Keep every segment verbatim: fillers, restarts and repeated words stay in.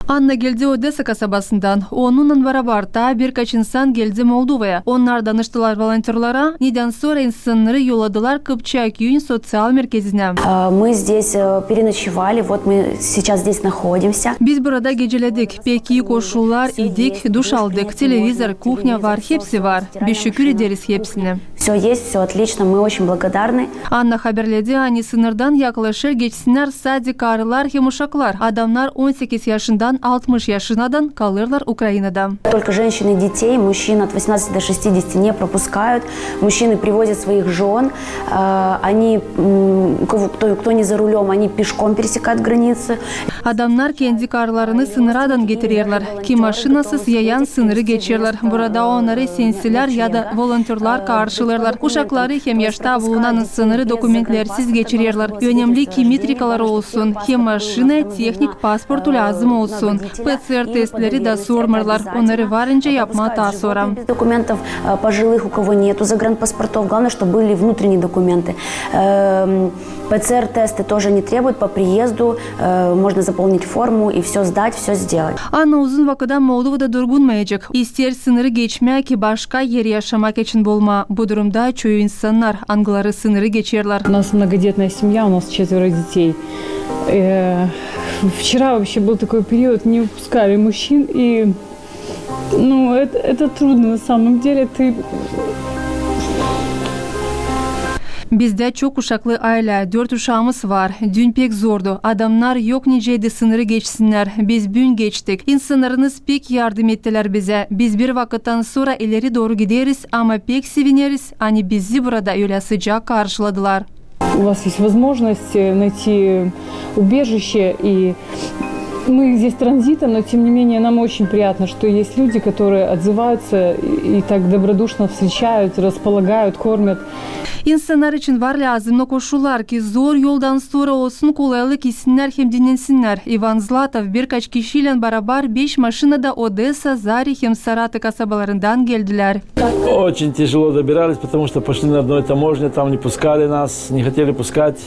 Anna geldi Odesa kasabasından. Onunnan barabar taa birkaç insan geldi Moldovaya. Onnar danıştılar volontörlara, nedän sora insannarı yolladılar Kıpçak Küüyün soţial merkezinä. Э, мы здесь, э, переночевали, вот мы сейчас здесь находимся. Biz burada geceledik, pek ii koşullar, idik, duş aldık, televizor, kuhnya var, hepsi var. Biz şükür ederiz hepsinä. Всё есть, всё отлично, мы очень благодарны. Anna haberledi, ani sınırdan yaklaşır geçsinär sade karılar hem uşaklar. Adamnar on sekiz yaşından altmış yaşınadan kalêrlar Ukraynada. Только женщин и детей, мужчин от восемнадцати до шестидесяти не пропускают. Мужчины привозят своих жён, э, они, м, кто, кто, кто не за рулём, они пешком пересекают границу. Adamnar kendi karılarını sınıradan getirerlär. Kim maşinasız, yayan sınırı geçerlär. Burada onnarı sensälär ya da volontörlar karşılêêrlar. Uşakları hem yaşta bulunan insannarı dokumentlersiz geçirerlär. Önemli, ki metrikaları olsun, hem maşina, tehnik pasportu lääzım olsun. P C R testleri da sormêêrlar. Onnarı varınca yapmaa taa sora. Без документов, э, пожилых, у кого нету загранпаспортов, главное, чтобы были внутренние документы. Эм, П Ц Р-тесты тоже не требуют, по приезду, э, можно заполнить форму и всё сдать, всё сделать. Anna uzun vakıda Moldovada durgunmayacek. İsteer sınırı geçmää, ki başka er yaşamak için bulmaa. Bu durumda çoyu insannar, angıları sınırı geçerlär. У нас многодетная семья, у нас четверо детей. Э, вчера вообще был такой период, не выпускали мужчин, и Ну, это, это трудно на самом деле. Ты... Bizdä çok uşaklı aylä, dört uşaamız var. Dün pek zordu. Adamnar yok niceydi sınırı geçsinnär. Biz büün geçtik. İnsannarınız pek yardım ettilär bizä. Biz bir vakıttan sora ileri dooru gideriz, ama pek sevineriz, ani bizi burada ölä sıcak karşıladılar. У вас есть возможность, э, найти убежище, и мы здесь транзитом, но тем не менее нам очень приятно, что есть люди, которые отзываются и, и так добродушно встречают, располагают, кормят. İnsannar için var lääzımnı koşullar, ki zor yoldan sora olsun kolaylık itsinnär hem dinnensinnär. İvan Zlatov birkaç kişiylän barabar beş maşinada Odesa, Zari hem Sarati kasabalarından geldilär. Очень тяжело добирались, потому что пошли на одной таможне, там не пускали нас, не хотели пускать,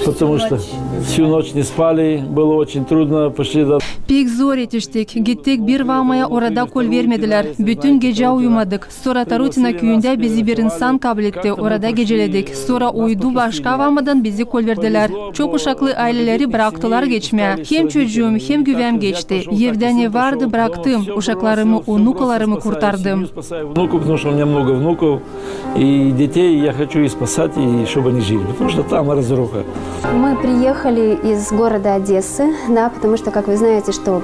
потому что всю ночь не спали, было очень трудно, пошли до... Pek zor etiştik. Gittik bir vaamaya, orada kol vermedilär. Bütün gecä uyumadık. Sora Tarutina küüyündä bizi bir insan kabletti, orada geceledik. Sora uydu başka vaamadan bizi kol verdilär. Çok uşaklı ayleleri braktılar geçmää. Hem çocuum, hem güvem geçti. Evdä ne vardı, braktım. Uşaklarımı, unukalarımı kurtardım. Спасаю внуков, потому что у меня много внуков. И детей я хочу и спасать, и чтобы они жили, потому что там разруха. Мы приехали из города Одессы, да, потому что, как вы знаете, что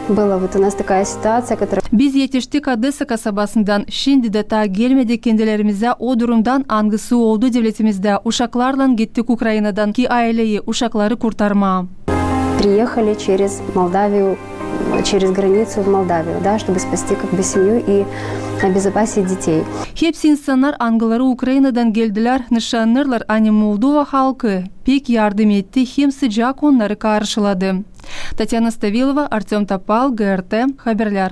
была вот у нас такая ситуация, которая... Biz etiştik Odesa kasabasından, şindi dä taa gelmedik kendilerimizä o durumdan, angısı oldu devletimizdä. Uşaklarlan gittik Ukraynadan, ki ayleyi, uşakları kurtarmaa. Приехали через Молдавию, через границу в Молдавию, да, чтобы спасти как бы семью и обезопасить детей. Hepsi insannar, angıları Ukraynadan geldilär, nışannêêrlar, ani Moldova halkı pek yardım etti hem sıcak onnarı karşıladı. Tatyana Stavilova, Artёm Topal, G R T haberlär.